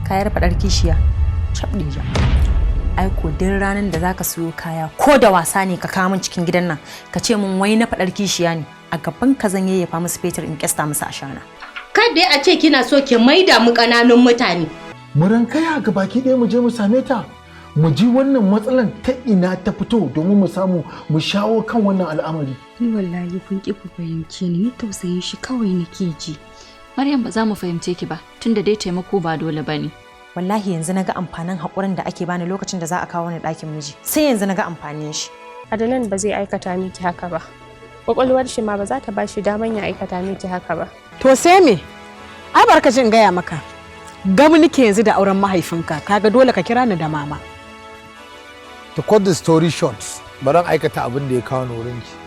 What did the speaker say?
Kayar faɗar kishiya. Cabɗija. Ai ko duk ranar da zaka siyo kaya, ko da wasa ne, ka kawo min cikin gidan nan, ka ce min wai na faɗar kishiya ne, a gaban ka zan yayyafa musu fetur in kyasta musu ashana. Kada a ce kina so ki maida mu ƙananun mutane. Mu rankaya ga baki ɗaya, mu je mu same ta, mu ji wannan matsalan ta ina ta fito, domin mu samu mu shawo kan wannan al'amari. Ni wallahi kun ki ku fahimce ni, ni tausayin shi kawai nake ji. Maryam, ba za mu fahimce ki ba, tunda dai taimako ba dole bane. Wallahi yanzu naga amfanin haƙurin da ake bani lokacin da za a kawo ni ɗakin miji. Sai yanzu naga amfanin shi. Adnan ba zai aikata miki haka ba. Kwakwalwar shi ma ba za ta ba shi daman ya aikata miki haka ba. To sai me? Ai barka ji in gaya maka. Gam nike yanzu da auren mahaifinka, kaga dole ka kira ni da mama. To cut the story short, baran aikata abin da ya kawo ni wurinki.